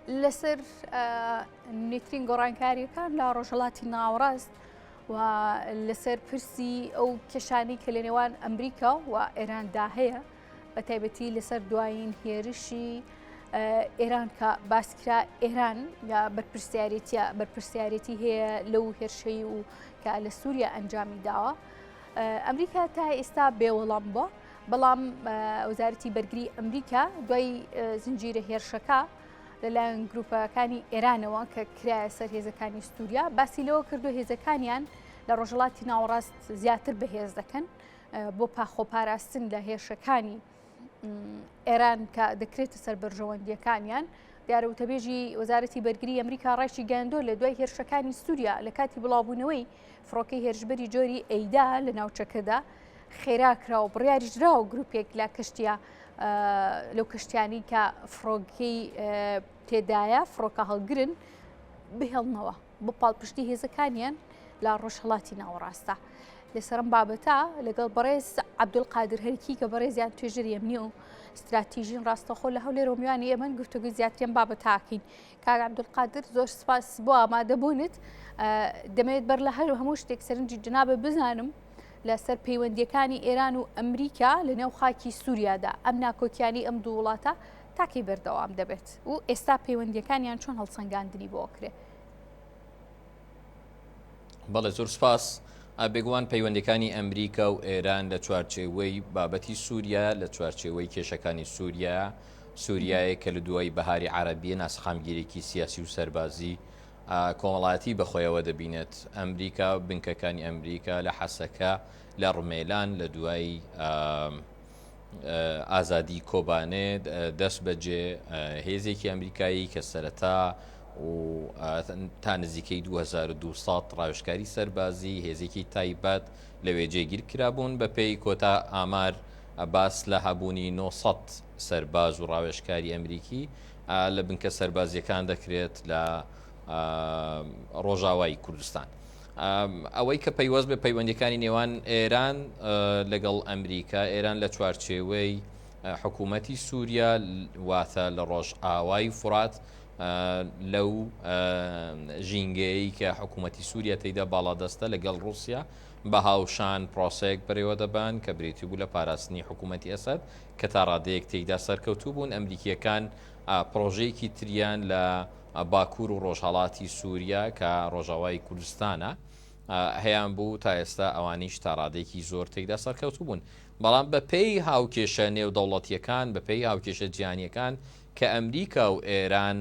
لەسەر نوێترین گۆڕانکاریەکان لە ڕۆژهڵاتی ناوەڕاست و لەسەر پرسی ئەو کێشانی کە لە نێوان ئەمریکا و ئێراندا هەیە بە تایبەتی لەسەر دوایین هێرشی ئێران کە باسکرا ئێران یا بەرپرسیارێتە بەرپرسیارێتی هەیە لەو هێرشەی و کە لە سووریا ئەنجامی داوە ئەمریکا تا ئێستا بێوەڵام بووە بەڵام وەزارەتی بەرگری ئەمریکا دوای زنجیرە هێرشەکە لەلایەن گروپەکانی ئێرانەوە کە کرایە سەر هێزەکانی سووریا باسی لەوە کردو هێزەکانیان لە ڕۆژهەڵاتی ناوەڕاست زیاتر بەهێز دەکەن بۆ پاخۆپاراستن لە هێرشەکانی ئێران کە دەکرێتە سەر بەرژەوەندیەکانیان دیارە وتەبێژی وەزارەتی بەرگری ئەمریکا ڕایشی گەیاندووە لە دوای هێرشەکانی سووریا لە کاتی بڵاوبوونەوەی فڕۆکەی هێرشبەری جۆری ئەیدا لە ناوچەکەدا خێرا کرا و بڕیاریشدراوە گروپێک لە کەشتیە لەو کەشتیانی کە فڕۆکەی تێدایە فڕۆکە هەڵگرن بهێڵنەوە بۆ پاڵپشتی هێزەکانیان لە ڕۆژهەڵاتی ناوەڕاستە. لەسەر ئەم بابەتە لەگەڵ بەڕێز عەبدولقادر هەرکی کە بەڕێزیان توێژەری ئەمنی و ستراتیژین ڕاستەخۆ لە هەولێرەوە میوانی ئێمەن گفتوگوی زیاتری ئەم بابەتاکەین. کاک عەبدولقادر زۆر سپاس بۆ ئامادەبوونت. دەمەوێت بەر لە هەر هەموو شتێک سەرنجی جەنابت بزانم لەسەر پەیوەندیەکانی ئێران و ئەمریکا لە نێو خاکی سووریادا ئەم ناکۆکیانی ئەم دوو وڵاتە تاکەی بەردەوام دەبێت و ئێستا پەیوەندیەکانیان چۆن هەڵسەنگاندنی بۆ کرێ؟ بەڵێ زۆر سپاس. بێگومان پەیوەندەکانی ئەمریکا و ئێران لە چوارچێوەی بابەتی سووریا لە چوارچێوەی کێشەکانی سووریا سووریایە کە لە دوای بەهاری عربیە ناسەقامگیرێکی سیاسی و سەربازی کۆمەڵایەتی بەخۆیەوە دەبینێت ئەمریکا بنکەکانی ئەمریکا لە حەسەکە لە ڕمێلان لە دوای ئازادی کۆبانێ دەست بەجێ هێزێکی ئەمریکایی کە سەرەتا و تا نزیکەی 2200 ڕاوێژکاری سەربازی هێزێکی تایبەت لەوێ جێگیر کرابوون بە پێی کۆتا ئامار باس لە هەبوونی 900 سەرباز و ڕاوێژکاری ئەمریکی لە بنکە سەربازیەکان دەکرێت لە ڕۆژاوای کوردستان. ئەوەی کە پەیوەست بە پەیوەندیەکانی نێوان ئێران لەگەڵ ئەمریکا، ئێران لە چوارچێوەی حکوومەتی سووریا واتە لە ڕۆژئاوای فورات لەو ژینگەیەی کە حکوومەتی سووریا تێیدا باڵادەستە لەگەڵ ڕووسیا بە هاوشان پرۆسەیەک بەرێوە دەبەن کە بریتی بوو لە پاراستنی حکوومەتی ئەسەد کە تا ڕادەیەک تێیدا سەرکەوتوو بوون ئەمریکییەکان پرۆژەیەکی تریان لە باکوور و ڕۆژهەڵاتی سووریا کە ڕۆژاوای کوردستانە هەیان بوو تا ئێستا ئەوانیش تا ڕادەیەکی زۆر تێیدا سەرکەوتوو بوون بەڵام بە پێی هاوکێشە نێودەوڵەتیەکان بە پێی هاوکێشە جیهانیەکان کە ئەمریکا و ئێران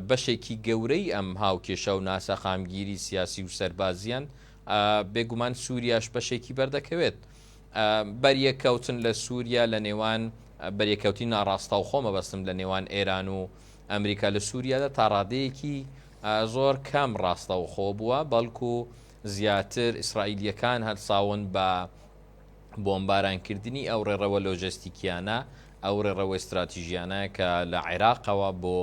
بەشێکی گەورەی ئەم هاوکێشە و ناسەقامگیری سیاسی و سەربازیان بێگومان سووریاش بەشێکی بەردەکەوێت بەریەککەوتن لە سووریا لە نێوان بەریەککەوتنی ناڕاستەوخۆ مەبەستم لە نێوان ئێران و ئەمریکا لە سووریادا تا ڕادەیەکی زۆر کەم ڕاستەوخۆ بووە، بەڵکو زیاتر ئیسرائیلییەکان هەڵساون بە بۆمبارانکردنی ئەو ڕێڕەوە لۆجستیکیانە، ئەو ڕێڕەوە ستراتیژیانە کە لە عێراقەوە بۆ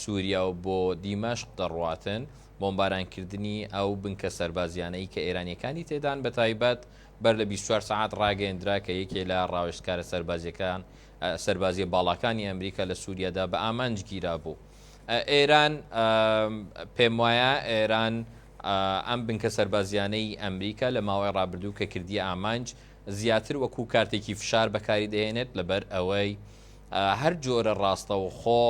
سووریا و بۆ دیمەشق دەڕواتن، بۆمبارانکردنی ئەو بنکە سەربازیانەی کە ئێرانییەکانی تێدان، بەتایبەت بەر لە 24 سەعات ڕاگەیەندرا کە یەکێ لە ڕاوێژکارە سەربازییەکان سەربازییە باڵاکانی ئەمریکا لە سووریادا بە ئامانج گیرابوو. ئێران پێموایە ئێران ئەم بنکە سەربازیانەی ئەمریکا لە ماوەی ڕابردوو کە کردیە ئامانج زیاتر وەکو کارتێکی فشار بەکاری دەهێنێت لەبەر ئەوەی هەر جۆرە ڕاستەوخۆ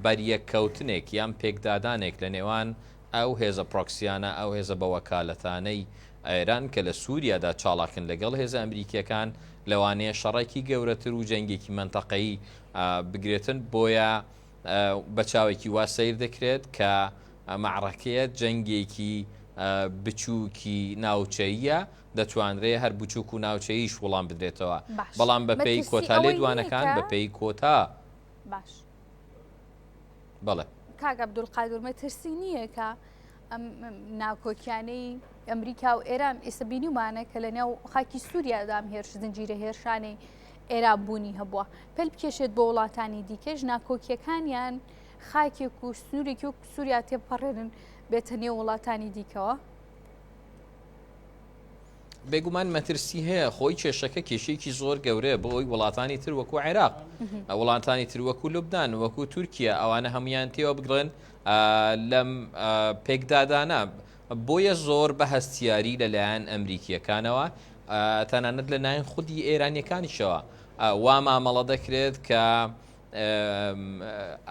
بەریەککەوتنێک یان پێکدادانێک لە نێوان ئەو هێزە پرۆکسیانە، ئەو هێزە بە وەکالەتانەی ئێران کە لە سووریادا چاڵاکن لەگەڵ هێزە ئەمریکییەکان، لەوانەیە شەڕێکی گەورەتر و جەنگێکی مەنتەقەیی بگرێتن، بۆیە بە چاوێکی وا سەیر دەکرێت کە مەعرەکەیە جەنگێکی بچووکی ناوچەییە، دەتوانرێ هەر بچووک و ناوچەییش وڵام بدرێتەوە، بەڵام بەپێی کۆتا لێدوانەکان، بەپێی کۆتا. باش. بەڵێ. کاک عەبدولقادر مەترسی نییە کە ئەم ناکۆکیانەی ئەمریکا و ئێران ئێستا بینیومانە کە لە نێو خاکی سووریادا ئەم هێرش زنجیرە هێرشانەی ئێران بوونی هەبووە پەل بکێشێت بۆ وڵاتانی دیکەش ناکۆکیەکانیان خاکێک و سنوورێکی و سووریا تێپەڕێنن بێتە نێو وڵاتانی دیکەوە؟ بێگومان مەترسی هەیە، خۆی کێشەکە کێشەیەکی زۆر گەورەیە بۆ ئەوی وڵاتانی تر وەکو عێراق، وڵاتانی تر وەکو لوبناان، وەکو تورکیا، ئەوانە هەمویان تێوە بگرن لەم پێکدادانە. بۆیە زۆر بە هەستیاری لەلایەن ئەمریکییەکانەوە تەنانەت لەلایەن خودی ئێرانیەکانیشەوە وا مامەڵە دەکرێت کە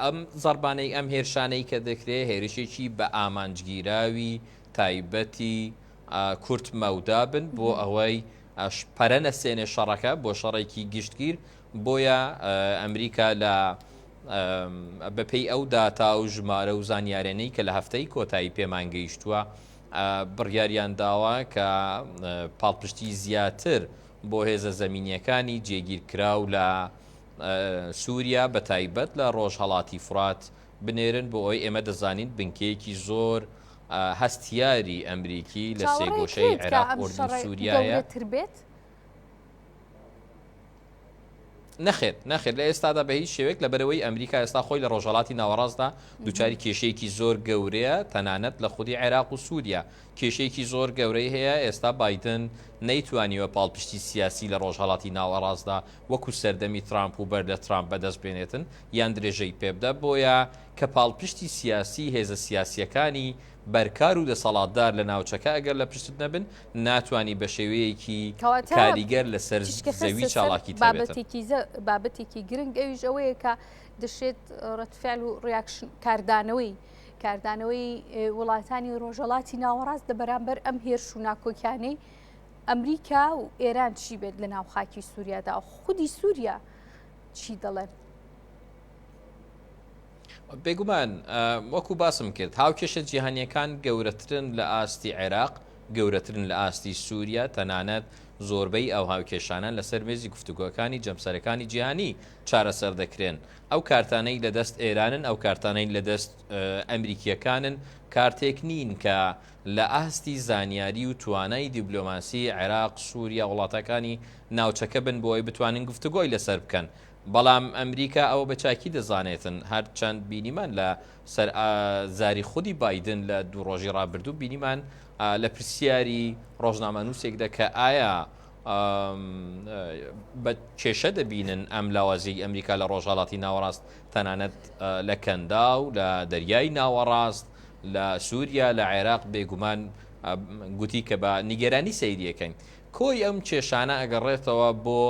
ئەم زەربانەی ئەم هێرشانەی کە دەکرێت هێرشێکی بە ئامانجگیراوی تایبەتی کورت مەودا بن بۆ ئەوەی پەرە نەسێنێ شەڕەکە بۆ شەڕێکی گشتگیر بۆیە ئەمریکا لە بەپێی ئەو داتا و ژمارە و زانیارێنەی کە لە هەفتەی کۆتایی پێمان گەیشتووە بڕیاریان داوە کە پاڵپشتی زیاتر بۆ هێزە زەمینیەکانی جێگیرکراو لە سووریا بە تایبەت لە ڕۆژهەڵاتی فرات بنێرن بۆ ئەوەی ئێمە دەزانین بنکەیەکی زۆر هەستیاری ئەمریکی لە سێگۆشەی عێراق ئوردن سووریایە. بێت؟ نەخێر نەخێر لە ئێستادا بە هیچ شێوەیەک لەبەرئەوەی ئەمریکا ئێستا خۆی لە ڕۆژهەڵاتی ناوەڕاستدا دووچاری کێشەیەکی زۆر گەورەیە تەنانەت لە خودی عێراق و سووریا کێشەیەکی زۆر گەورەی هەیە ئێستا بایدن نەیتوانیوە پاڵپشتی سیاسی لە ڕۆژهەڵاتی ناوەڕاستدا وەکو سەردەمی ترامپ و بەر لە ترامپ بەدەست بێنێتن یان درێژەی پێبدا بۆیە کە پاڵپشتی سیاسی هێزە سیاسیەکانی بەرکار و دەسەڵاتدار لە ناوچەکە ئەگەر لە پشتت نەبن ناتوانی بە شێوەیەکی کەواتە کاریگەر لەسەر تیشکە خستە زەوی سەر چاڵاکیت هەبێتن. بابەتێکی زە بابەتێکی گرنگ ئەویش ئەوەیە کە دەشێت ڕەد فعل و reaction کاردانەوەی کاردانەوەی وڵاتانی ڕۆژهەڵاتی ناوەڕاست لە بەرامبەر ئەم هێرش و ناکۆکیانەی ئەمریکا و ئێران چی بێت لە ناو خاکی سووریادا و خودی سووریا چی دەڵێن؟ بێگومان وەکو باسم کرد هاوکێشە جیهانیەکان گەورەترن لە ئاستی عێراق، گەورەترن لە ئاستی سووریا، تەنانەت زۆربەی ئەو هاوکێشانە لەسەر مێزی گفتوگۆکانی جەمسەرەکانی جیهانی چارەسەر دەکرێن. ئەو کارتانەی لە دەست ئێرانن، ئەو کارتانەی لە دەست ئەمریکییەکانن، کارتێک نین کە لە ئاستی زانیاری و توانای دیبلۆماسی عێراق، سووریا، وڵاتەکانی ناوچەکە بن بۆ ئەوەی بتوانن گفتوگۆی لەسەر بکەن. بەڵام ئەمریکا ئەوە بە چاکی دەزانێتن، هەرچەند بینیمان لە سەر زاری خودی بایدن لە دوو ڕۆژی ڕابردوو بینیمان لە پرسیاری ڕۆژنامەنووسێکدا کە ئایا بە کێشە دەبینن ئەم لاوازیی ئەمریکا لە ڕۆژهەڵاتی ناوەڕاست تەنانەت لە کەنداو لە دەریای ناوەڕاست لە سووریا لە عێراق بێگومان گوتی کە بە نیگەرانی سەیریەکەین کۆی ئەم کێشانە ئەگەڕێتەوە بۆ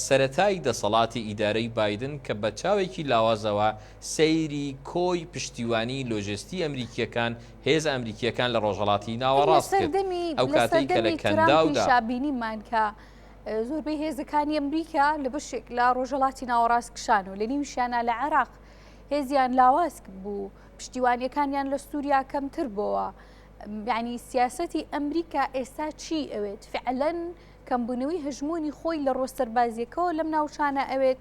سەرەتای دەسەڵاتی ئیدارەی بایدن کە بە چاوێکی لاوازەوە سەیری کۆی پشتیوانی لۆجستی ئەمریکییەکان، هێزە ئەمریکییەکان لە ڕۆژهەڵاتی ناوەڕاست کرد. ئەو لە کاتەی کە لە سەردەمی کەنداودا. ترامپیشا بینیمان کە زۆربەی هێزەکانی ئەمریکا لە بەشێک لە ڕۆژهەڵاتی ناوەڕاست کشانەوە، لە نێویشیانا لە عێراق هێزیان لاواز بوو، پشتیوانییەکانیان لە سووریا کەمتر بۆوە. یانی سیاسەتی ئەمریکا ئێستا چی ئەوێت؟ فعلەن کەمبوونەوەی هەژموونی خۆی لە ڕووە سەربازییەکەوە لەم ناوچانە ئەوێت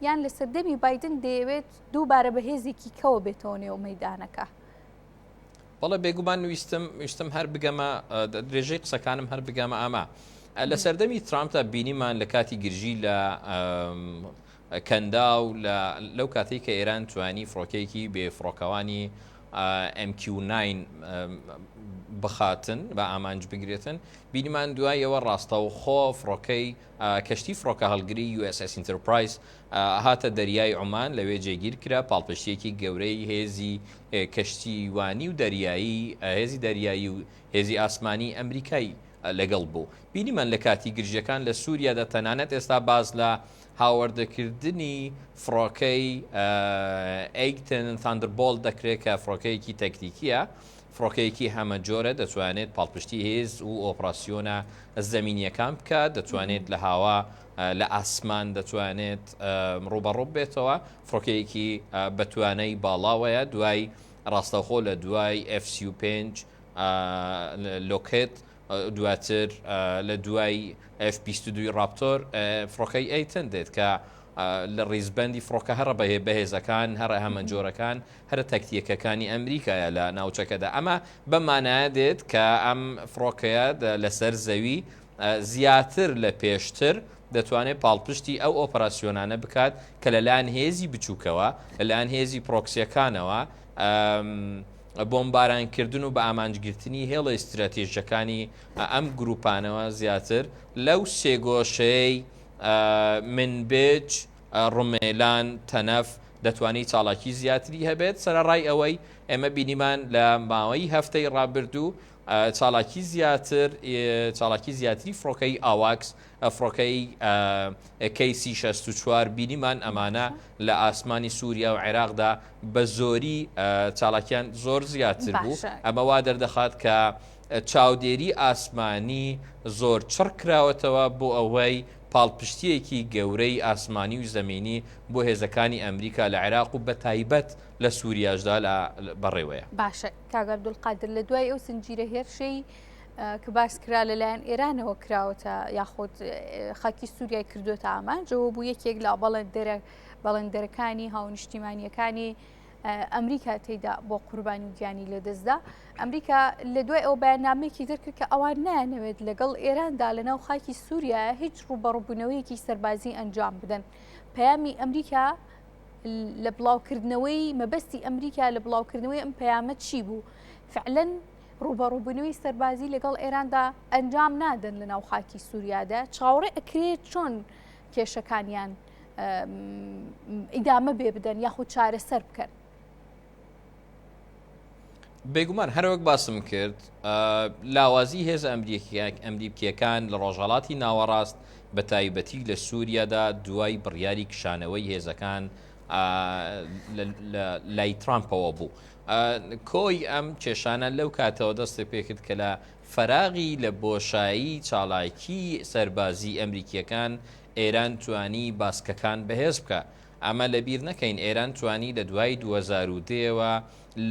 یان لە سەردەمی بایدن دەیەوێت دووبارە بە هێزێکی کەوە بێتەوە نێو مەیدانەکە؟ بەڵێ بێگومان ویستم ویستم هەر بگەمە درێژەی قسەکانم هەر بگەمە ئەمە لە سەردەمی ترامپدا بینیمان لە کاتی گرژی لە کەنداو لەو کاتەی کە ئێران توانی فڕۆکەیەکی بێ فڕۆکەوانی MQ9 بخاتن بە ئامانج بگرێتن بینیمان دوای ئەوە ڕاستەوخۆ فڕۆکەی کەشتی فڕۆکە هەڵگری USS Enterprise هاتە دەریای عومان لەوێ جێگیر کرا پاڵپشتیەکی گەورەی هێزی کەشتیوانی و دەریایی هێزی دەریایی و هێزی ئاسمانی ئەمریکای لەگەڵ بوو بینیمان لە کاتی گرژیەکان لە سووریادا تەنانەت ئێستا باز لە هاوردەکردنی فڕۆکەی A-10 Thunderbolt دەکرێت کە فڕۆکەیەکی تەکتیکیە فڕۆکەیەکی هەمەجۆرە دەتوانێت پاڵپشتی هێز و ئۆپراسیۆنە زەمینیەکان بکات دەتوانێت لە هاوا لە ئاسمان دەتوانێت ڕوبەڕوو بێتەوە فڕۆکەیەکی بەتوانای باڵاوەیە دوای ڕاستەوخۆ لە دوای F-35 لۆکهێد دواتر لە دوای F 22 ڕاپتۆر فڕۆکەی A-10 دێت کە لە ڕیزبەندی فڕۆکە هەرە بەهێ بەهێزەکان هەرە هەمەجۆرەکان هەرە تەکتیەکەکانی ئەمریکایە لە ناوچەکەدا ئەمە بە مانایە دێت کە ئەم فڕۆکەیە لەسەر زەوی زیاتر لە پێشتر دەتوانێت پاڵپشتی ئەو ئۆپەراسیۆنانە بکات کە لەلایەن هێزی بچووکەوە لەلایەن هێزی پرۆکسیەکانەوە. بۆمبارانکردن و بە ئامانجگرتنی هێڵە ئیستراتێژیەکانی ئەم گروپانەوە زیاتر لەو سێگۆشەی منبج، ڕمێلان، تەنەف دەتوانی چاڵاکی زیاتری هەبێت، سەرەڕای ئەوەی ئێمە بینیمان لە ماوەی هەفتەی ڕابردوو چالاکی زیاتر چالاکی زیاتری فڕۆکەی ئاواکس فڕۆکەی کەیسی 64 بینیمان ئەمانە لە ئاسمانی سووریا و عێراقدا بە زۆری چالاکیان زۆر زیاتر بوو ئەمە وا دەردەخات کە چاودێری ئاسمانی زۆر چڕ کراوەتەوە بۆ ئەوەی پاڵپشتییەکی گەورەی ئاسمانی و زەمینی بۆ هێزەکانی ئەمریکا لە عێراق و بەتایبەت لە سووریاشدا لە بەڕێوەیە. باشە کاک عەبدولقادر لە دوای ئەو زنجیرە هێرشەی کە باس کرا لەلایەن ئێرانەوە کراوەتە یاخود خاکی سووریای کردوێتە ئامانجەوە بوو یەکێک لە بەڵێندەرە بەڵێندەرەکانی هاونیشتیمانیەکانی ئەمریکا تێیدا بۆ قوربانی و گیانی لەدەستدا ئەمریکا لە دوای ئەو بەیاننامەیەکی دەرکرد کە ئەوان نایانەوێت لەگەڵ ئێراندا لە ناو خاکی سووریا هیچ ڕووبەڕووبوونەوەیەکی سەربازی ئەنجام بدەن پەیامی ئەمریکا لە بڵاوکردنەوەی مەبەستی ئەمریکا لە بڵاوکردنەوەی ئەم پەیامە چی بوو فعلەن ڕووبەڕووبوونەوەی سەربازی لەگەڵ ئێراندا ئەنجام نادەن لە ناو خاکی سووریادا چاوەڕێ ئەکرێت چۆن کێشەکانیان ئیدامە بێ بدەن یاخود چارەسەر بکەن. بێگومان هەروەک باسم کرد لاوازی هێزە ئەمریکیەکان لە ڕۆژهڵاتی ناوەڕاست بە تایبەتی لە سووریادا دوای بڕیاری کشانەوەی هێزەکان لای ترامپەوە بوو. کۆی ئەم کێشانە لەو کاتەوە دەستی پێکرد کە لە فەراغی لە بۆشایی چالاکی سەربازی ئەمریکیەکان ئێران توانی باسکەکان بەهێز بکا. ئەمە لەبیر نەکەین ئێران توانی لە دوای 2010 ەوە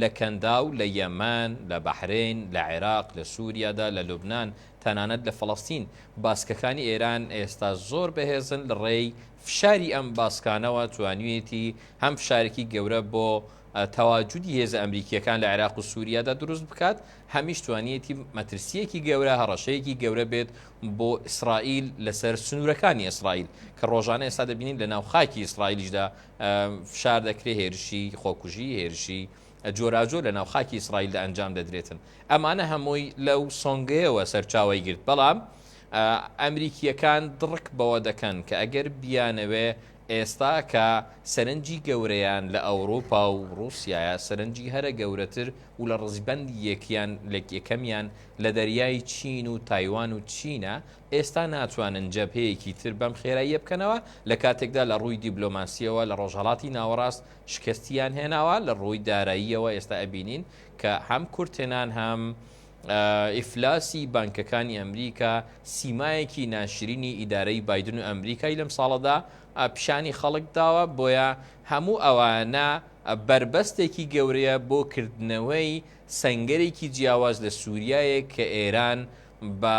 لە کەنداو، لە یەمەن، لە بەحرەین، لە عێراق، لە سوریادا، لە لوبنان، تەنانەت لە فەڵەستین باسکەکانی ئێران ئێستا زۆر بەهێزن لە ڕێی فشاری ئەم باسکانەوە توانیویەتی هەم فشارێکی گەورە بۆ تەواجودی هێزە ئەمریکییەکان لە عێراق و سوریادا دروست بکات هەمیش توانیەتی مەترسییەکی گەورە، هەڕەشەیەکی گەورە بێت بۆ ئیسرائیل لەسەر سنوورەکانی ئیسرائیل کە ڕۆژانە ئێستا دەبینین لە ناو خاکی ئیسرائیلیشدا فشار دەکرێت، هێرشی خۆکوژی، هێرشی جۆراوجۆر لە ناو خاکی ئیسرائیلدا ئەنجام دەدرێتن. ئەمانە هەمووی لەو سۆنگەیەوە سەرچاوەی گرت. بەڵام ئەمریکییەکان دڕک بەوە دەکەن کە ئەگەر بیانەوێ ئێستا کە سەرنجی گەورەیان لە ئەوروپا و ڕووسیایە، سەرنجی هەرە گەورەتر و لە ڕیزبەندی یەکیان یەکەمیان لە دەریای چین و تایوان و چینە، ئێستا ناتوانن جەبهەیەکی تر بەم خێراییە بکەنەوە، لە کاتێکدا لە ڕووی دیبلۆماسییەوە لە ڕۆژهەڵاتی ناوەڕاست شکستیان هێناوە، لە ڕووی داراییەوە ئێستا ئەبینین کە هەم کورتهێنان هەم ئیفلاسی بانکەکانی ئەمریکا سیمایەکی ناشرینی ئیدارەی بایدن و ئەمریکای لەم ساڵەدا پیشانی خەڵک داوە، بۆیە هەموو ئەوانە بەربەستێکی گەورەیە بۆ کردنەوەی سەنگەرێکی جیاواز لە سووریایەک کە ئێران بە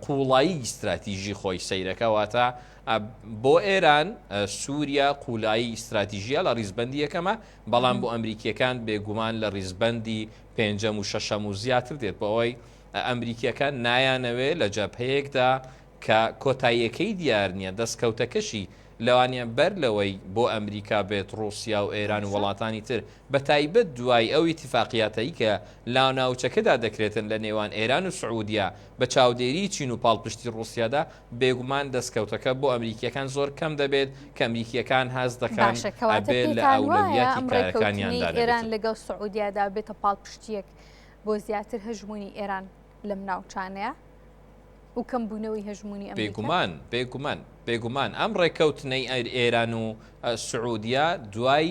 قوڵایی ستراتیژی خۆی سەیرەکە واتە بۆ ئێران سووریا قولایی ستراتیژیە لە ڕیزبندی یەکەمە بەڵام بۆ ئەمریکیەکان بێگومان لە ڕیزبندی پێنجەم و شەشەم و زیاتر دێت بۆ ئەوەی ئەمریکیەکان نایانەوێ لە جەبهەیەکدا کە کۆتاییەکەی دیار نییە دەستکەوتەکەشی لەوانیە بەر لەوەی بۆ ئەمریکا بێت ڕوسیا و ئێران و وڵاتانی تر بە تایبەت دوای ئەو ئیتیفاقیاتەی کە لە ناوچەکەدا دەکرێتن لە نێوان ئێران و سعودیە بە چاودێری چین و پاڵپشتی ڕوسیادا بێگومان دەستکەوتەکە بۆ ئەمریکیەکان زۆر کەم دەبێت کە ئەمریکیەکان هەست دەکەن باشە کەواتە ئەبێ لە پێتان وایە ئەولەویاتی ئەم ڕێکەوتنەی کارەکانیاندا ئێران نەبێتن. لەگەڵ سعودیادا بێتە پاڵپشتیەک بۆ زیاتر هەژموونی ئێران لەم ناوچانەیە و کەمبوونەوەی هەژموونی ئەمریکا؟ بێگومان بێگومان بێگومان ئەم ڕێکەوتنەی ئێران و سعودیە دوای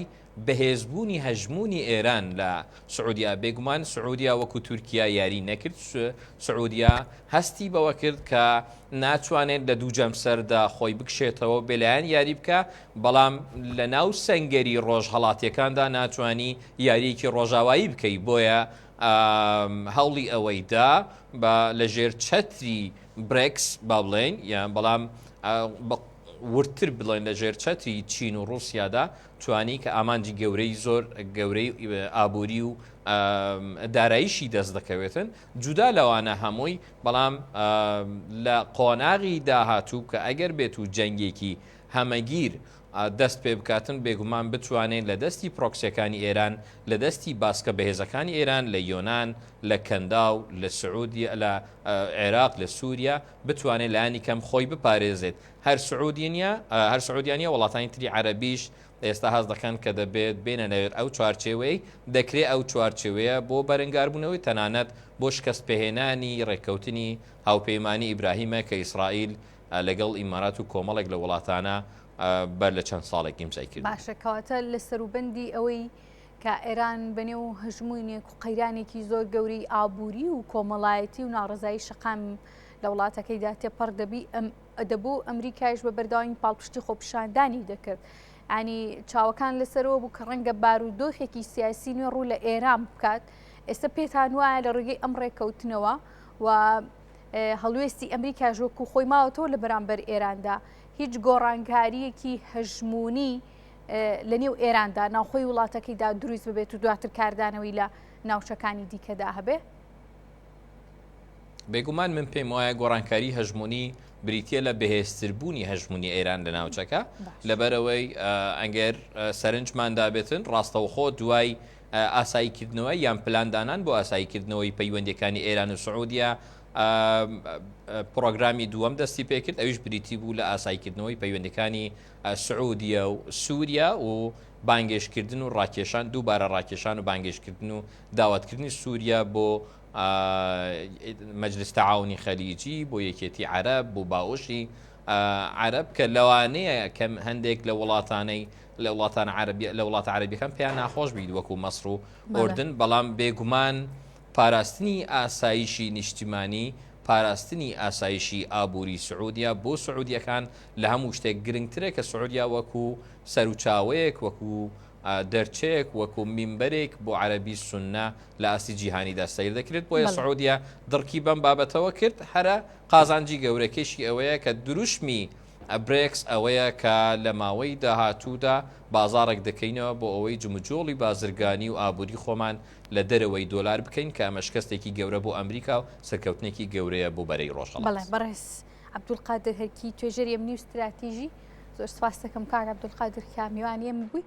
بەهێزبوونی هەژموونی ئێران لە سعودیا، بێگومان سعودیا وەکو تورکیا یاری نەکرد، سعودیا هەستی بەوە کرد کە ناتوانێت لە دوو جەمسەردا خۆی بکشێتەوە و بێلایەن یاری بکا، بەڵام لە ناو سەنگەری ڕۆژهەڵاتیەکاندا ناتوانی یاریەکی ڕۆژاوایی بکەی، بۆیە هەوڵی ئەوەی دا بە لەژێر چەتری برێکس با بڵێین یان بەڵام وردتر بڵێن لە ژێر چەتری چین و ڕووسیادا توانی کە ئامانجی گەورەی زۆر گەورەی ئابووری و داراییشی دەست دەکەوێتن جودا لەوانە هەمووی بەڵام لە قۆناغی داهاتوو کە ئەگەر بێت و جەنگێکی هەمەگیر. دەست پێ بکاتن، بێگومان بتوانێت لە دەستی پرۆکسیەکانی ئێران، لە دەستی باسکە بەهێزەکانی ئێران لە یۆنان، لە کەنداو، لە سعودیە، لە عێراق، لە سوریا، بتوانێت لایەنی کەم خۆی بپارێزێت. هەر سعودیە نیە، هەر سعودیا نیە، وڵاتانی تری عەرەبیش ئێستا هەست دەکەن کە دەبێت بێنە نێو ئەو چوارچێوەی، دەکرێ ئەو چوارچێوەیە بۆ بەرەنگاربوونەوەی تەنانەت بۆ شکەستپێهێنانی ڕێککەوتنی هاوپەیمانی ئیبراهیمە کە ئیسرائیل لەگەڵ ئیمارات و کۆمەڵێک لە وڵاتانە بەر لە چەند ساڵێک ئیمزای کردبوو. باشە کەواتە لە سەروبەندی ئەوەی کە ئێران بەنێو هەژموونێک و قەیرانێکی زۆر گەورەی ئابووری و کۆمەڵایەتی و ناڕەزایی شەقام لە وڵاتەکەیدا تێپەڕ دەبی ئەم دەبوو ئەمریکایش بە بەردەوامی پاڵپشتی خۆپیشاندانی دەکرد ینی چاوەکان لەسەرەوە بوو کە ڕەنگە بارودۆخێکی سیاسی نوێ ڕوو لە ئێران بکات ئێستا پێتان وایە لە ڕێگەی ئەم ڕێککەوتنەوە و هەڵوێستی ئەمریکاش وەکو خۆی ماوەتەوە لە بەرامبەر ئێراندا هیچ گۆڕانکارییەکی هەژموونی لە نێو ئێراندا ناوخۆی وڵاتەکەیدا دروست ببێت و دواتر کاردانەوەی لە ناوچەکانی دیکەدا هەبێ؟ بێگومان من پێم وایە گۆڕانکاری هەژموونی بریتە لە بەهێزتربوونی هەژموونی ئێران لە ناوچەکە لەبەرەوەی ئەگەر سەرنجمان دابێتن ڕاستەوخۆ دوای ئاساییکردنەوە یان پلاندانان بۆ ئاساییکردنەوەی پەیوەندیەکانی ئێران و سعودیە پرۆگرامی دووەم دەستی پێکرد ئەویش بریتی بوو لە ئاساییکردنەوەی پەیوەندەکانی سعودیە و سووریا و بانگێشتکردن و ڕاکێشان دووبارە ڕاکێشان و بانگێشتکردن و داواتکردنی سووریا بۆ مەجلس تەعاونی خەلیجی بۆ یەکێتی عەرەب بۆ باوەشی عەرەب کە لەوانەیە کەم هەندێک لە وڵاتانەی لە وڵاتان عەربی لە وڵاتە عەربیەکان پێیان ناخۆش بیت وەکو مەسر و ئۆردن بەڵام بێگومان پاراستنی ئاسایشی نیشتیمانی پاراستنی ئاسایشی ئابووری سعودیا بۆ سعودیەکان لە هەموو شتێک گرنگترە کە سعودیا وەکو سەروچاوەیەک وەکو دەرچەیەک وەکو مینبەرێک بۆ عەرەبی سوننە لە ئاستی جیهانیدا سەیر دەکرێت، بۆیە سعودیە دڕکی بەم بابەتەوە کرد، هەرە قازانجی گەورەکەیشی ئەوەیە کە دروشمی برێکس ئەوەیە کە لە ماوەی داهاتوودا بازاڕێک دەکەینەوە بۆ ئەوەی جموجۆڵی بازرگانی و ئابووری خۆمان لە دەرەوەی دۆلار بکەین کە ئەمە شکەستێکی گەورە بۆ ئەمریکا و سەرکەوتنێکی گەورەیە بۆ بەرەی ڕۆژهەڵات. بەڵێ بەڕێز عەبدولقادر هەرکی توێژەری ئەمنی و ستراتیژی زۆر سپاس دەکەم کاک عەبدولقادر کە میوانی ئێمە بووی.